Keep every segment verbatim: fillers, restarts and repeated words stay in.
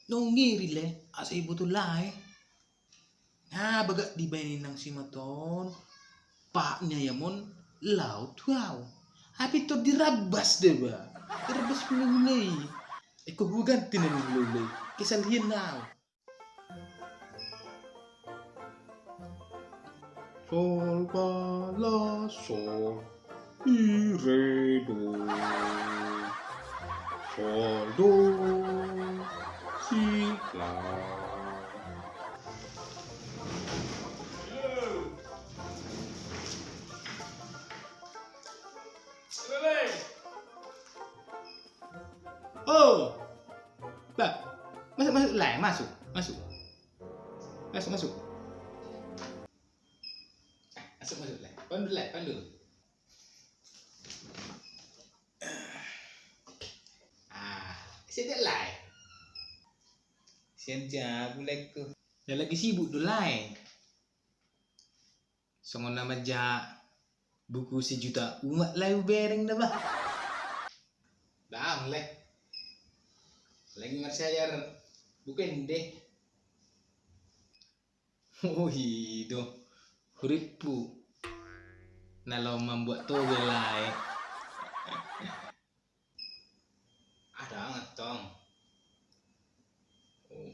Naung ngeri lae, asa iboto lae. Nga bagak dibaen inang si Maton, pahat ni ayam on laho tu au. Hape tor dirabas deba. Dirabas hulahula i. Ingkon huganti nama hulahula i. Kesal hian au. Sol, fa, la, sol, si, re, do. Sol, do, si, la. Oh. Bah. Masuk, masuk. Lah, masuk. Masuk. Masuk, masuk. Masuk, masuk, lah. Pandu, lah, pandu. Ah, sedek, lah. Sian jabu, lah, ku. Ya, lagi sibuk do, lah. Songon na manjaha buku sejuta umat lae hubereng da bah. Daong lae. Lagi marsiajar buku ende. Oh, i do. Hurippu na laho mambuat toge lae. Adong antong. Oh,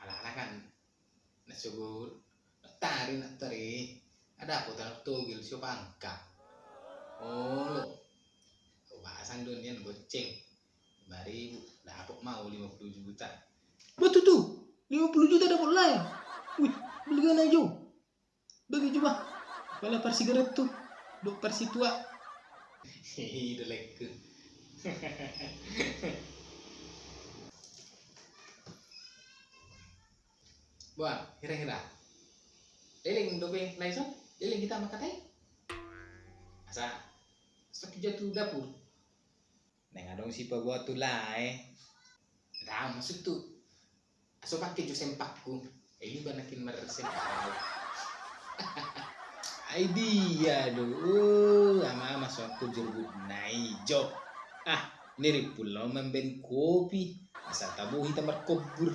alana kan na sogot, na tari, na tari. Ada apa tanah togel sio pangka. Olo. Bahasan do nian goceng. Lima ribu, dapot mau lima puluh juta. Betul tu. Lima puluh juta dapot lae. Wih, beli gana jo. Bagi jo bah. Pala parsigaret tu. Dok parsitua. Hi, dolekku. Buat, hira-hira. Leleng dope lae son? Leleng hita mangkatai? Asa, stok jatuh dapur. Neng adong sipaboa tu lae. Ndang, maksud tu. Aso pake jo sempakku. Ini banakin marsempak. Ai dia do. Ama-ama soakku jurbut na ijo. Ah, ini ripul lo mamben kopi. Asa tabo hita markobur.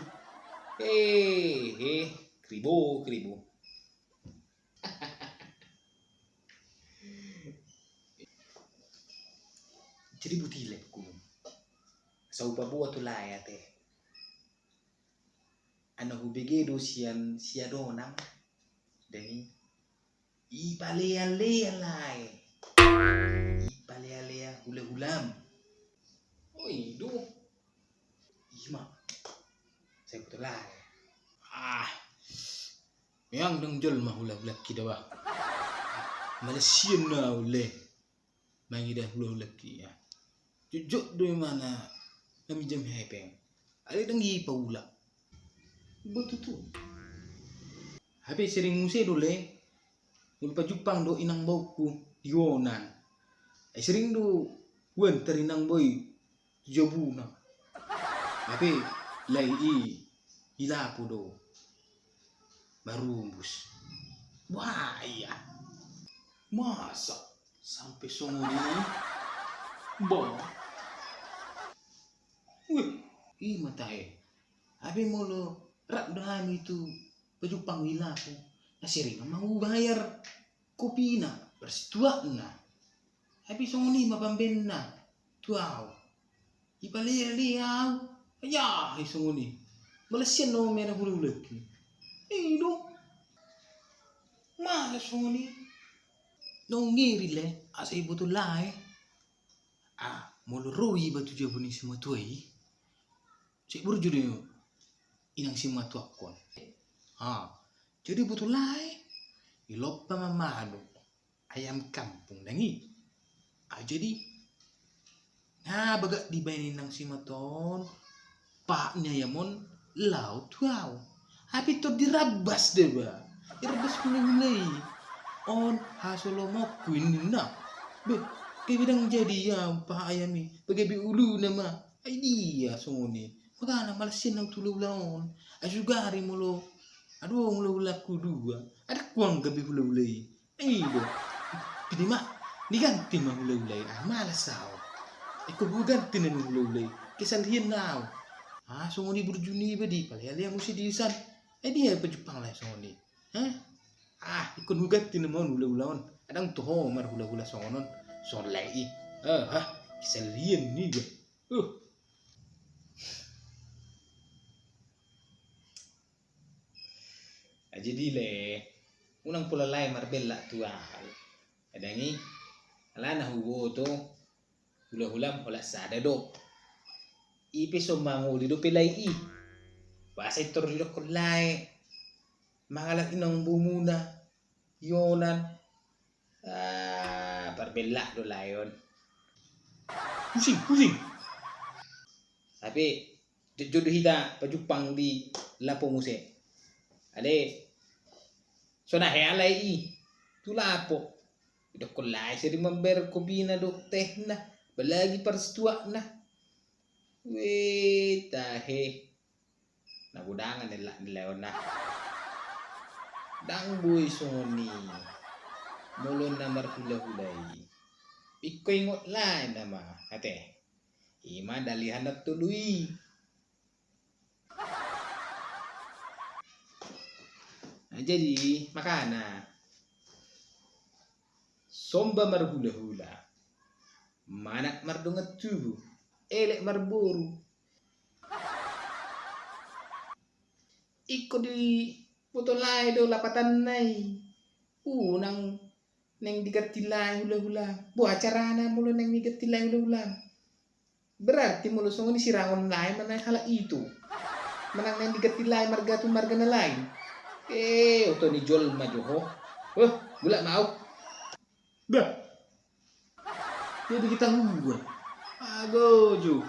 Hehe, kribo, kribo. Jadi butilekku. Saupa buat tu lae ate. Ana hubege do sian siadonang. Dani. Ipalea-lea lae. Ipalea-lea hula-hulam. Oi do. Ima. Sai buat tu lae. Ah. Meang dang jolma hula-hulangki da bah. Mala sian na ule. Mangida hula-hulangki ya. Jotjot do imana. Kami jam hepeng. Ada dang i paula. Betul tu. Hape sering muse do le. Molo pajumpang do inang baukku di onan. Ai sering do huantar inang boi tu jabuna. Hape lae i, i lapo do. Marumbus. Wah, iya. Masa sampe songon i? Bah. Wih, i ma tahe. Hape molo rap do hami tu pajumpang i lapo. Na sering ma hubayar. Kopina, parsituakna. Hape songon i ma pambenna tu au. Ipalea-lea au. Ai aha i songon i. Mala sian nama mena hula-hulangki. I do. Mala songon i. Naung ngeri le, asa iboto lae. Ah, molo ro iba tu jabu ni simatua i. Sai burju do inang simatuangkon. Ha, jadi buat tu lae, ilompa ma madok ayam kampung dang i. Ah, jadi nga bagak dibaen inang simatuaon, pahat ni ayam on laho tu au. Hape tor dirabas deba. Dirabas hula-hula i. On hasolomonku ninna. Be, gabe dang jadi au pahat ayam i. Pagabe uluna ma. Ai dia songon i. Makana mala sian au tu hula-hula on. Ai sugari molo adong hula-hulangku dua, adong huanggo be hula-hula i. I do. Pidi ma, diganti ma hula-hula i. Ah, malas au. Ingkon huganti nama hula-hula i. Kesal hian au. Ah, songon i burju niba di, palealea muse di san. Eh, dia pajumpang lae songon i. Hah? Ah, ingkon huganti nama on hulahula on. Ndang toho marhulahula songon on. Songon lae i. Ah, hah? Kesalian niba. Uh. Ah, jadi le, unang pola lae marbella tu ahu. Ndang i, alana huboto hulahulam holan sada do. I pe so mangoli dope lae i. Boasa i tor didokkon lae mangalap inang boumuna, ionan. Ah, parbella do lae on. Pusing, pusing. Hape jotjot do hita pajumpang di lapo muse. Ale, so na hea lae i tu lapo. Didokkon lae sering mambayar kopina dohot tehna, apalagi parsituakna. Weh, tahe. Na godangan hela ni lae on na. Ndang boi songon i. Molo na marhulahula i, ingkon ingot lae nama, ate. I ma dalihan na tolu i. Nah, jadi makana somba marhulahula, manat mardongan tubu, elek marboru. Ingkon diboto lae do lapatanna i. Unang naeng diganti lae hulahula. Boha carana molo naeng diganti lae hulahula? Berarti molo songon i sirangon lae ma naeng halak i tu. Manang naeng diganti lae marga tu marga na lain. Eh, oto ni jolma jo ho. Huh, mulak ma au. Bah. Jadi kita huan. Ago jo.